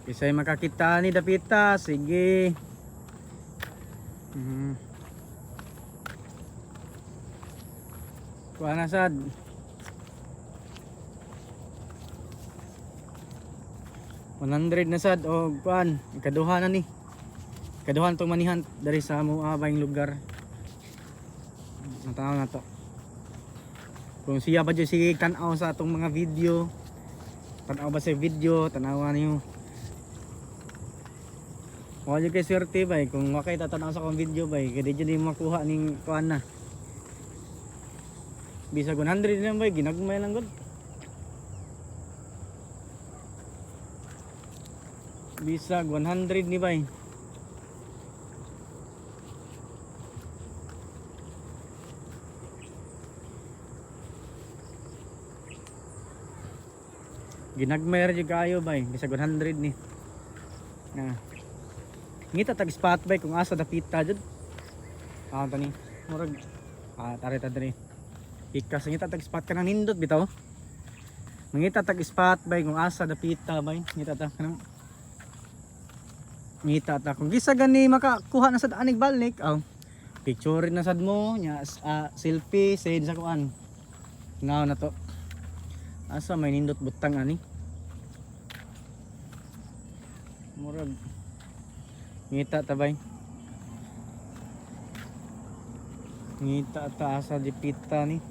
Kisay makakita ni dapita, sige. Kuha na sad. 100 na sad o kuan, ikaduha na ni. Ikaduha na tong manihan dari sa amo bayng lugar. Natanaw na to. Kung siya ba dyan sige tanaw sa atong mga video. Tanaw ba sa video, tanawa niyo. Wala jud kay swerte bay kung wa kay tatanaw sa akong video bay kay di jud nimo makuha ning kuan na. Bisag 100 lang bay ginagmay lang gud. Bisag 100 ni bay. Ginagmay ra jud kaayo bay bisag 100 ni. Na. Ngita tag spot bay kung asa dapita jud. Ah tani. Murag tare ta diri. Ikas ngita tag spot kanang nindot bitaw. Mangita tag spot bay kung asa dapita bay. Ngita ta kanang ngita ta kung gisa gani makakuha na sad anig balnik aw. Picture na sad mo nya selfie send sa kuan. Now na to. Asa may nindot butang ani? Murag ngita ta bay. Ngita ta asa dipita ni.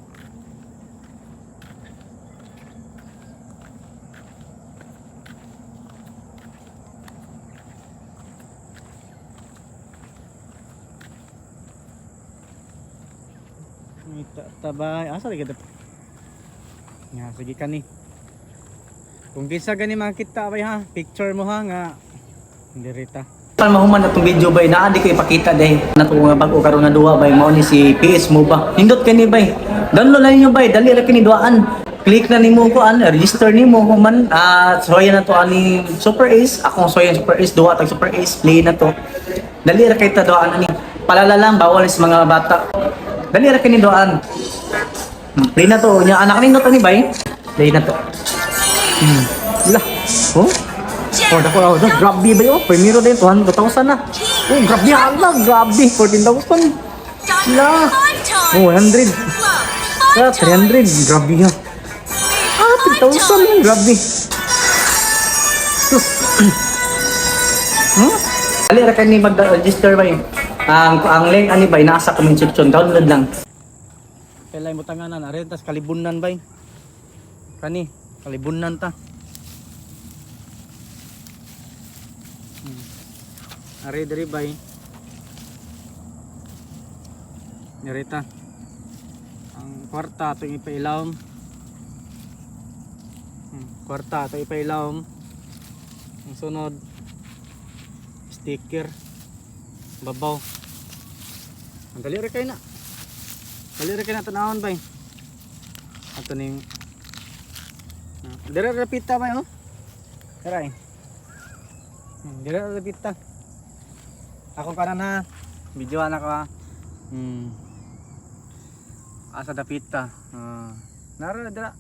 Ngita ta bay. Asa lagi ta? Nga sige kani. Kung kinsa gani makita bay ha, picture mo ha nga dirita. Pan mahuman na tong video bay, naa di ko ipakita dahil na to nga bag-o karon nga duwa bay, mao ni si PS mo ba. Nindot kani bay. Download na ninyo bay, dali ra kini duaan. Click na nimo kuan, register nimo human soya na to ani Super Ace, akong soya Super Ace duwa tag Super Ace play na to. Dali ra kay ta duaan ani. Palala lang bawal sa mga bata. Dali ra kini duaan. Play na to nya anak nindot ani bay. Play na to. Lah. Oh. Oh, dako oh, grabe ba yun? Primero din, 200,000 na. Oh, grabe hala, grabe, 14,000. La. Oh, 100. Ah, 300, grabe ha. Ah, 3,000, grabe. Sus. Dali ra kani mag-register ba yun? Ang link ani ba nasa comment section, download lang. Kailay mo tanganan, are tas kalibunan bay. Kani, kalibunan ta. Are diri bay. Nirita. Ang kwarta atong ipailawom. Kwarta atong ipailawom. Ang sunod sticker babaw. Ang dali ra kay na. Dali ra kay na tanawon bay. Ato ning Dira ra pita bay oh. Dira eh. Dira ra pita. Ako kanan ha. Video na ko ha. Asa dapita. Ah. Nara na dira.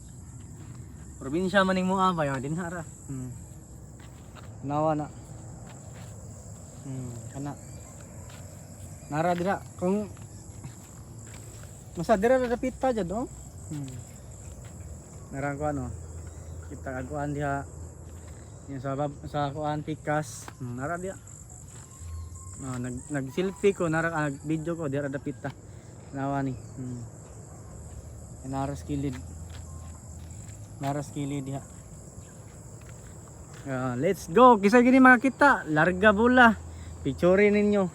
Probinsya maning mo bay din hara. Nawa na. Kana. Nara dira kung Masa dira ra dapita jud oh. Nara ko ano. Kita kaguan diha. Yung sa bab, sa kuan pikas. Nara diha. Ah, nag selfie ko nara nag video ko dira dapita. Nawa ni. Naras kilid. Naras kilid diha. Ah, let's go. Kisa gini makakita, larga bola. Picture ninyo.